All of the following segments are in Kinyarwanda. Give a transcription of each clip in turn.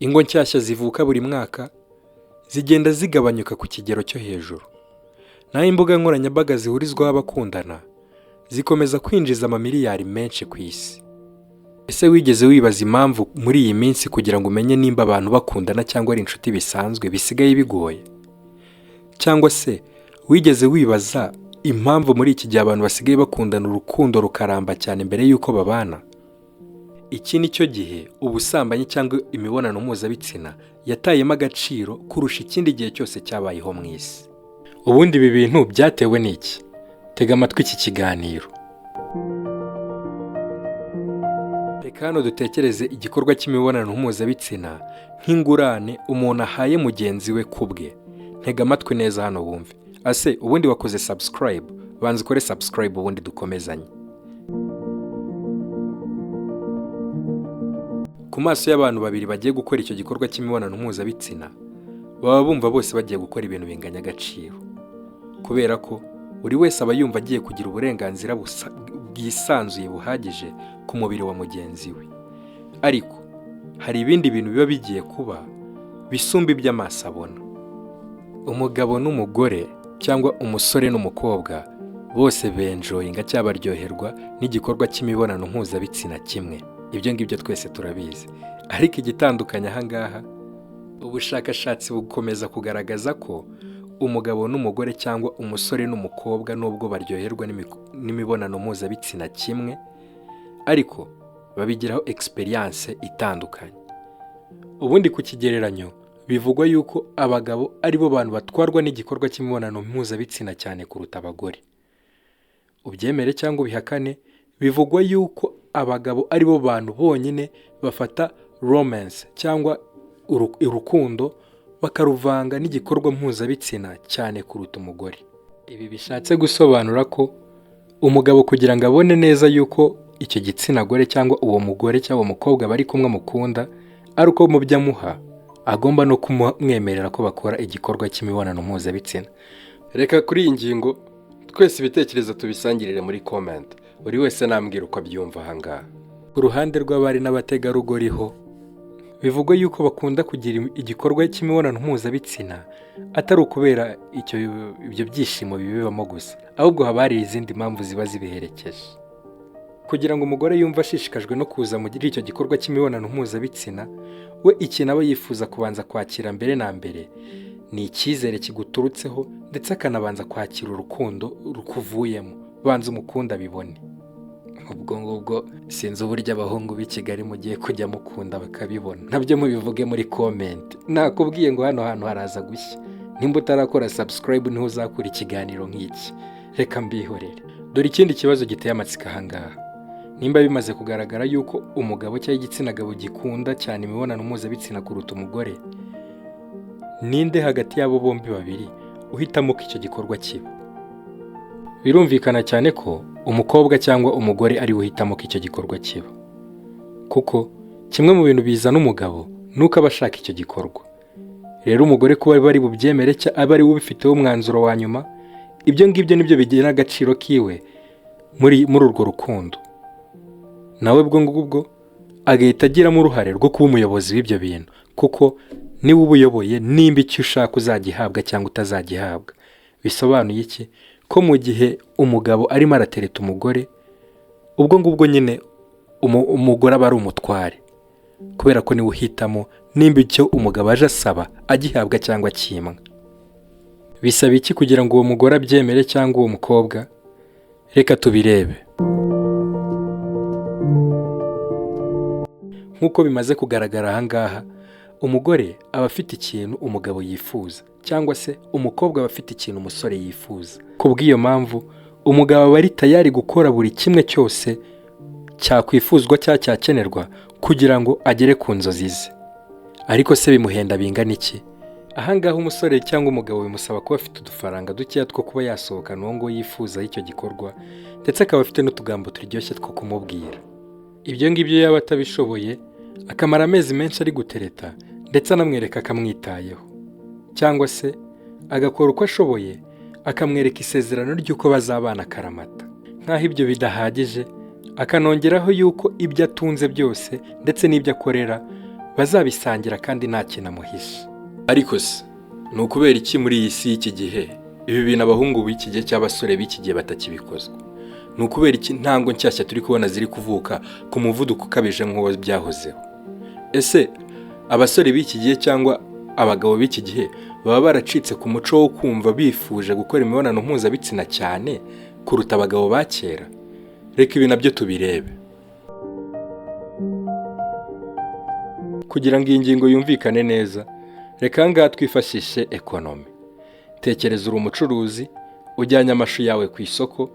Ingo nshyashya zivuka buri mwaka zigenda zigabanyuka ku kigero cyo hejuru, naho imbuga nkoranyambaga zihurizwaho abakundana zikomeza kwinjiza amamiliyari menshi ku isi. Ese wigeze wibaza impamvu muri iyi minsi kugira ngo umenye nimba abantu bakundana cyangwa ari inshuti bisanzwe bisigaye bigoye? Cyangwa se wigeze wibaza impamvu muri iki gihe abantu basigaye bakundana urukundo rukaramba cyane mbere y'uko babana? Iki ni cyo gihe ubusambanyi cyangwa imibonano mpuzabitsina yatayemo agaciro kurusha ikindi gihe cyose cyabayeho mu isi. Ubundi ibi bintu byatewe n'iki? Tega amatwi iki kiganiro. Reka hano dutekereze igikorwa cy'imibonano mpuzabitsina nk'ingurane umuntu ahaye mugenzi we ku bwe. Ntega amatwi neza hano wumve. Ase ubundi wakoze subscribe? Banza ukore subscribe ubundi dukomezanye. Ku maso y'abantu babiri bagiye gukora icyo gikorwa cy'imibonano mpuzabitsina, baba bumva bose bagiye gukora ibintu binganya agaciro, kubera ko buri wese aba yumva agiye kugira uburenganzira bwisanzuye buhagije ku mubiri wa mugenzi we. Ariko hari ibindi bintu biba bigiye kuba bisumba ibyo amaso abona. Umugabo n'umugore cyangwa umusore n'umukobwa bose benjoyinga cyangwa baryoherwa n'igikorwa cy'imibonano mpuzabitsina kimwe. Ibyo ngibyo twese turabizi. Ariko igitandukanye aha ngaha, ubushakashatsi bukomeza kugaragaza ko umugabo n'umugore cyangwa umusore n'umukobwa nubwo baryoherwa n'imibonano mpuzabitsina kimwe, ariko babigiraho experience itandukanye. Ubundi ku kigereranyo bivugwa yuko abagabo aribo bantu batwarwa n'igikorwa cy'imibonano mpuzabitsina cyane kuruta abagore. Ubyemere cyangwa ubihakane, bivugwa yuko abagabo aribo bantu bonyine bafata romance cyangwa urukundo bakaruvanga n'igikorwa mpuzabitsina cyane kuruta umugore. Ibi bishatse gusobanura ko umugabo kugira ngo abone neza yuko icyo gitsina gore cyangwa uwo mugore cyangwa uwo mukobwa bari kumwe amukunda, ari uko mu byo amuha agomba no kumwemerera ko bakora igikorwa cy'imibonano mpuzabitsina. Reka kuri iyi ngingo twese ibitekerezo tubisangirire muri comment, buri wese nambwira uko abyumva aha ngaha. Ku ruhande rw'abari n'abategarugori ho bivugwa yuko bakunda kugira igikorwa cy'imibonano mpuzabitsina atari ukubera ibyo byishimo bibibamo gusa, ahubwo haba hari izindi mpamvu ziba zibiherekeje. Kugira ngo umugore yumve ashishikajwe no kuza muri icyo gikorwa cy'imibonano mpuzabitsina, we ikintu aba yifuza kubanza kwakira mbere na mbere ni icyizere kiguturutseho, ndetse akanabanza kwakira urukundo rukuvuyemo. Banza umukunde abibone. Ubwo ngubwo sinzi uburyo abahungu b'i Kigali mugiye kujya mukunda bakabibona, nabyo mubivuge muri comment. Nakubwiye ngo hano hantu haraza gushya. Nimba utarakora subscribe niho uzakura ikiganiro nk'iki. Reka mbihorere. Dore ikindi kibazo giteye amatsiko aha ngaha. Nimba bimaze kugaragara yuko umugabo cyangwa igitsina gabo gikunda cyane imibonano mpuzabitsina kuruta umugore, ninde hagati y'abo bombi babiri uhitamo ko icyo gikorwa kiba? Birumvikana cyane ko umukobwa cyangwa umugore ari we uhitamo ko icyo gikorwa kiba, kuko kimwe mu bintu bizana umugabo ni uko aba ashaka icyo gikorwa. Rero umugore kuba bari bubyemere cyangwa aba ari we ubifiteho umwanzuro wa nyuma, ibyo ngibyo nibyo bigira agaciro kiwe muri urwo rukundo. Nawe ubwo ngubwo agahita agiramo uruhare rwo kuba umuyobozi w'ibyo bintu, kuko niwe uba uyoboye nimba icyo ushaka uzagihabwa cyangwa utazagihabwa. Bisobanuye iki? Ko mu gihe umugabo arimo aratereta umugore, ubwo ngubwo nyine umugore aba ari umutware, kubera ko niwe uhitamo nimba icyo umugabo aje asaba agihabwa cyangwa akimwa. Bisaba iki kugira ngo uwo mugore abyemere cyangwa uwo mukobwa? Reka tubirebe. Nk'uko bimaze kugaragara aha ngaha, umugore aba afite ikintu umugabo yifuza, cyangwa se umukobwa aba afite ikintu umusore yifuza. Ku bw'iyo mpamvu umugabo aba ari tayari gukora buri kimwe cyose cyakwifuzwa cyangwa cyakenerwa kugira ngo agere ku nzozi ze. Ariko se bimuhenda bingana iki? Aha ngaha umusore cyangwa umugabo bimusaba kuba afite udufaranga dukeya two kuba yasohokana uwo nguwo yifuzaho icyo gikorwa, ndetse akaba afite n'utugambo turyoshye two kumubwira. Ibyo ngibyo yaba atabishoboye akamara amezi menshi ari gutereta, ndetse anamwereka akamwitayeho, cyangwa se agakora uko ashoboye akamwereka isezerano ry'uko bazabana akaramata. Nk'aho ibyo bidahagije, akanongeraho yuko ibyo atunze byose ndetse n'ibyo akorera bazabisangira kandi nta kintu amuhishe. Ariko se ni ukubera iki muri iyi si y'iki gihe ibi bintu abahungu b'iki gihe cy'abasore b'iki gihe batakibikozwa? Ni ukubera iki ntango nshyashya turi kubona ziri kuvuka ku muvuduko ukabije nk'uwo byahozeho? Ese abasore b'iki gihe cyangwa abagabo b'iki gihe baba baracitse ku muco wo kumva bifuje gukora imibonano mpuzabitsina cyane kuruta abagabo ba kera? Reka ibi nabyo tubirebe. Kugira ngo iyi ngingo yumvikane neza, reka aha ngaha twifashishe economy. Tekereza uri umucuruzi, ujyanye amashu yawe ku isoko,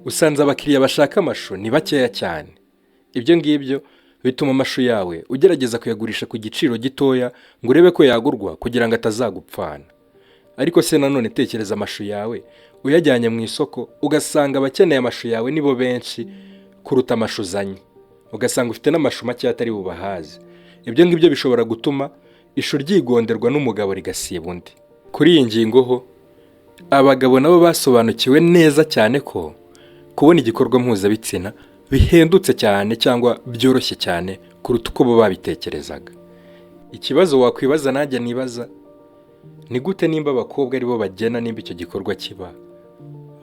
usanze abakiriya bashaka amashu ni bakeya cyane. Ibyo ngibyo bituma amashu yawe ugerageza kuyagurisha ku giciro gitoya ngo urebe ko yagurwa kugira ngo atazagupfana. Ariko se nanone tekereza amashu yawe uyajyanye mu isoko, ugasanga abakeneye amashu yawe nibo benshi kuruta amashu uzanye, ugasanga ufite n'amashu make atari bubahaze. Ibyo ngibyo bishobora gutuma ishu ryigonderwa n'umugabo rigasiba undi. Kuri iyi ngingo ho, abagabo nabo basobanukiwe neza cyane ko kubona igikorwa mpuzabitsina bihendutse cyane cyangwa byoroshye cyane kuruta uko bo babitekerezaga. Ikibazo wakwibaza nanjye nibaza, ni gute nimba abakobwa aribo bagena nimba icyo gikorwa kiba,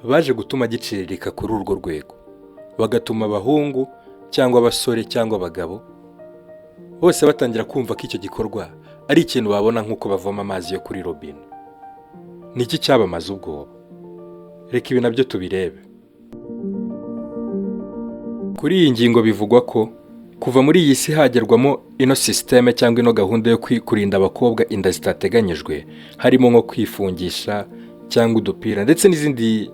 baje gutuma giciriririka kuri urwo rwego, bagatuma abahungu cyangwa abasore cyangwa abagabo bose batangira kumva ko icyo gikorwa ari ikintu babona nk'uko bavoma amazi yo kuri robine? Ni iki cyabamaze ubwoba? Reka ibi nabyo tubirebe. Kuri iyi ngingo bivugwa ko kuva muri iyi si hagerwamo ino sisiteme cyangwa ino gahunda yo kurinda abakobwa inda zitateganyijwe, harimo nko kwifungisha cyangwa udupira ndetse n'izindi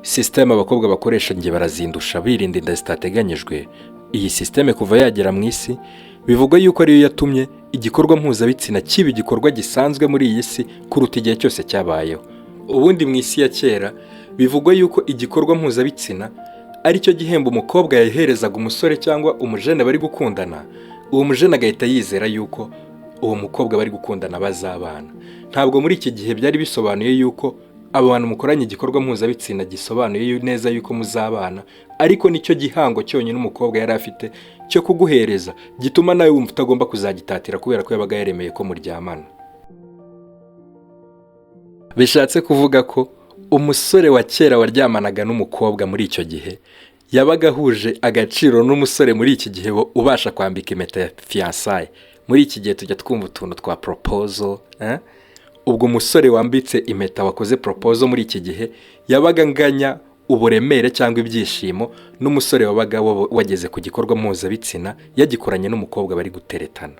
sisiteme abakobwa bakoresha nge barazindusha birinda inda zitateganyijwe. Iyi sisiteme kuva yagera mu isi, bivugwa yuko ariyo yatumye igikorwa mpuzabitsina kiba igikorwa gisanzwe muri iyi si kuruta igihe cyose cyabayeho. Ubundi mu isi ya kera bivugwa yuko igikorwa mpuzabitsina aricyo gihembo umukobwa yaherezaga umusore cyangwa umujene bari gukundana, uwo mujene agahita yizera yuko uwo mukobwa bari gukundana bazabana. Ntabwo muri iki gihe byari bisobanuye yuko abantu mukoranye igikorwa mpuzabitsina gisobanuye neza yuko muzabana, ariko nicyo gihango cyonyine umukobwa yari afite cyo kuguhereza gituma nawe wumva utagomba kuzagitatira kubera ko yabaga yaremeye ko muryamana. Bishatse kuvuga ko umusore wa kera waryamanaga n'umukobwa muri icyo gihe yabaga ahuje agaciro n'umusore muri iki gihe ubasha kwambika impeta ya fiançailles. Muri iki gihe tujya twumva utuntu twa proposal, eh? Ubwo umusore wambitse impeta wakoze proposal muri iki gihe yabaga anganya uburemere cyangwa ibyishimo n'umusore wabaga wageze ku gikorwa mpuzabitsina yagikoranye n'umukobwa bari guteretana.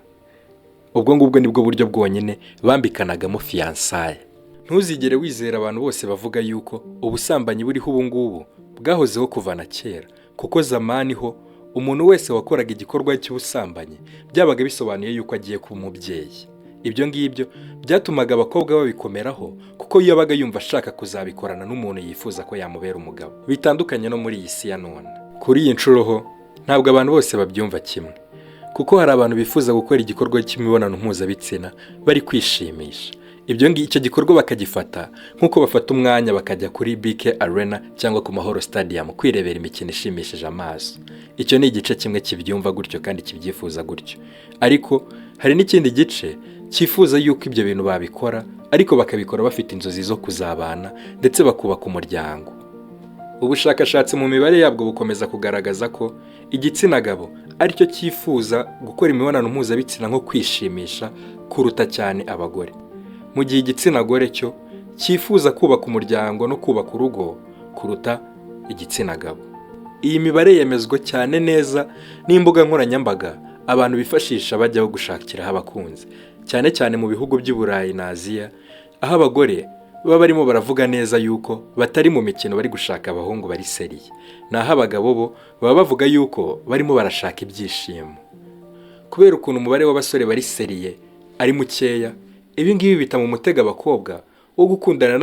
Ubwo ngubwo nibwo buryo bwonyine bambikanagamo fiançailles. Ntuzigere wizera abantu bose bavuga yuko ubusambanyi buriho ubu ngubu bwahozeho kuva na kera, kuko zamani ho umuntu wese wakoraga igikorwa cy'ubusambanyi byabaga bisobanuye yuko agiye kuba umubyeyi. Ibyo ngibyo byatumaga abakobwa babikomeraho kuko yabaga yumva ashaka kuzabikorana n'umuntu yifuza ko yamubera umugabo. Bitandukanye no muri iyi si ya none. Kuri iyi nshuro ho ntabwo abantu bose babyumva kimwe, kuko hari abantu bifuza gukora igikorwa cy'imibonano mpuzabitsina bari kwishimisha. Ibyo ngibyo icyo gikorwa bakagifata nk'uko bafata umwanya bakajya kuri BK Arena cyangwa ku Mahoro Stadium kwirebera imikino ishimishije amaso. Icyo ni igice kimwe kibyumva gutyo kandi kibyifuza gutyo. Ariko hari n'ikindi gice cyifuza yuko ibyo bintu babikora ariko bakabikora bafite inzozi zo kuzabana ndetse bakubaka umuryango. Ubushakashatsi mu mibare yabwo bukomeza kugaragaza ko igitsina gabo aricyo cyifuza gukora imibonano mpuzabitsina nko kwishimisha kuruta cyane abagore, mu gihe igitsina gore cyo cyifuza kubaka umuryango no kubaka urugo kuruta igitsina gabo. Iyi mibare yemezwa cyane neza n'imbuga nkoranyambaga abantu bifashisha bajyaho gushakiraho abakunzi, cyane cyane mu bihugu by'i Burayi na Aziya, aho abagore baba barimo baravuga neza yuko batari mu mikino, bari gushaka abahungu bari sérieux, naho abagabo bo baba bavuga yuko barimo barashaka ibyishimo. Kubera ukuntu umubare w'abasore bari sérieux ari mukeya, ibi ngibi bituma umutego abakobwa wo gukundana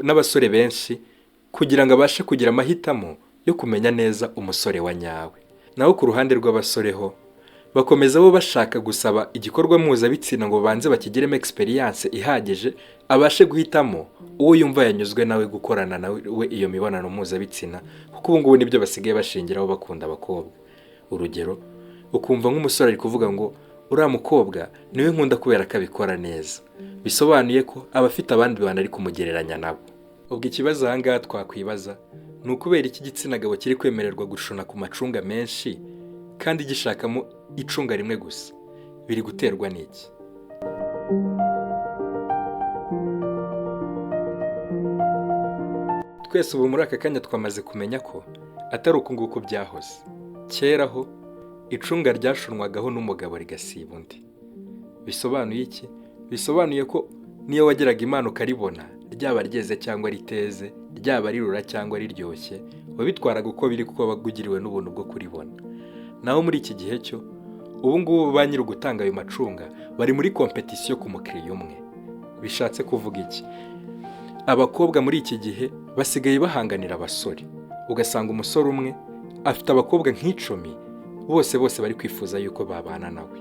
n'abasore benshi kugira ngo abashe kugira amahitamo yo kumenya neza umusore wa nyawe. Naho ku ruhande rw'abasore ho, bakomeza bo bashaka gusaba igikorwa mpuzabitsina ngo babanze bakigiremo experience ihagije, abashe guhitamo uwo yumva yanyuzwe nawe gukorana nawe iyo mibonano mpuzabitsina, kuko ubu ngubu nibyo basigaye bashingiraho bakunda abakobwa. Urugero, ukumva nk'umusore ari kuvuga ngo Uriya mukobwa niwe nkunda kubera ko abikora neza. Bisobanuye ko aba afite abandi bantu ari kumugereranya nabo. Ubwo ikibazo aha ngaha twakwibaza ni ukubera iki igitsina gabo kiri kwemererwa gushuna ku macunga menshi kandi gishakamo icunga rimwe gusa? Biri guterwa n'iki? Twese ubu muri aka kanya twamaze kumenya ko atari uku nguku byahoze. Kera ho icunga ryashunwagaho n'umugabo rigasiba undi. Bisobanuye iki? Bisobanuye ko niyo wageraga Imana ukaribona, ryaba ryeze cyangwa riteze, ryaba rirura cyangwa riryoshye, wabitwaraga uko biri kuko wabaga ugiriwe n'ubuntu bwo kuribona. Naho muri iki gihe cyo, ubu ngubu ba nyiri ugutanga ayo macunga bari muri kompetisiyo ku mukiriya umwe. Bishatse kuvuga iki? Abakobwa muri iki gihe basigaye bahanganira abasore, ugasanga umusore umwe afite abakobwa nk'icumi, bose bose bari kwifuza yuko babana nawe.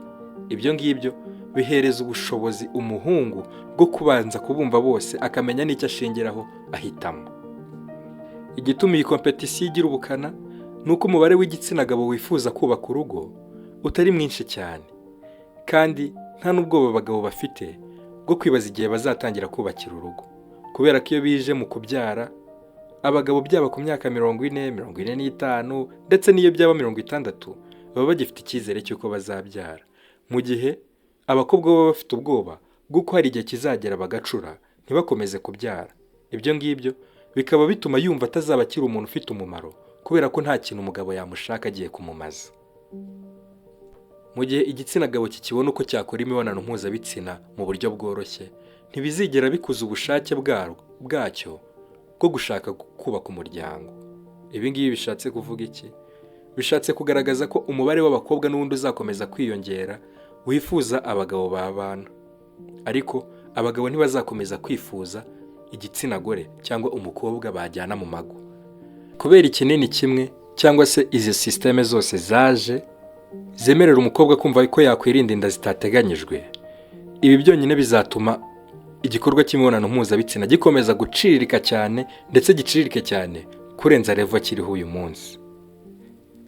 Ibyo ngibyo bihereza ubushobozi umuhungu bwo kubanza kubumva bose, akamenya n'icyo ashingiraho ahitamo. Igituma iyi kompetisiyo igira ubukana ni uko umubare w'igitsina gabo wifuza kubaka urugo utari mwinshi cyane, kandi nta n'ubwoba abagabo bafite bwo kwibaza igihe bazatangira kubakira urugo, kubera ko iyo bije mu kubyara abagabo byaba ku myaka 40, 45 ndetse n'iyo byaba 60 baba bagifite icyizere cy'uko bazabyara, mu gihe abakobwa baba bafite ubwoba bw'uko hari igihe kizagera bagacura ntibakomeze kubyara. Ibyo ngibyo bikaba bituma yumva atazaba akiri umuntu ufite umumaro, kubera ko nta kintu umugabo yamushaka agiye kumumaza. Mu gihe igitsina gabo kikibona uko cyakora imibonano mpuzabitsina mu buryo bworoshye, ntibizigera bikuza ubushake bwacyo bwo gushaka kubaka umuryango. Ibi ngibi bishatse kuvuga iki? Bishatse kugaragaza ko umubare w'abakobwa n'ubundi uzakomeza kwiyongera wifuza abagabo babana, ariko abagabo ntibazakomeza kwifuza igitsina gore cyangwa umukobwa bajyana mu mago. Kubera ikinini kimwe cyangwa se izi sisiteme zose zaje zemerera umukobwa kumva ko yakwirinda inda zitateganyijwe, ibi byonyine bizatuma igikorwa cy'imibonano mpuzabitsina gikomeza guciririka cyane, ndetse giciririke cyane kurenza level kiriho uyu munsi.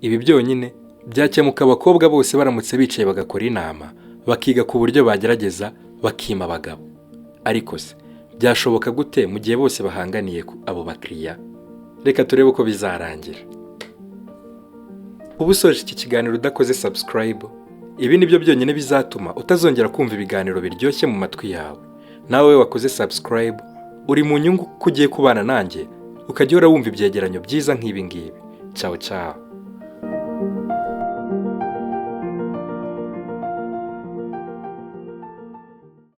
Ibi byonyine byakemuka abakobwa bose baramutse bicaye bagakora inama, bakiga ku buryo bagerageza bakima abagabo. Ariko se byashoboka gute mu gihe bose bahanganiye abo bakiriya? Reka turebe uko bizarangira. Uba usoje iki kiganiro udakoze subscribe, ibi nibyo byonyine bizatuma utazongera kumva ibiganiro biryoshye mu matwi yawe. Nawe wakoze subscribe uri mu nyungu kuko ugiye kubana nanjye, ukajya uhora wumva ibyegeranyo byiza nk'ibi ngibi. Ciao ciao.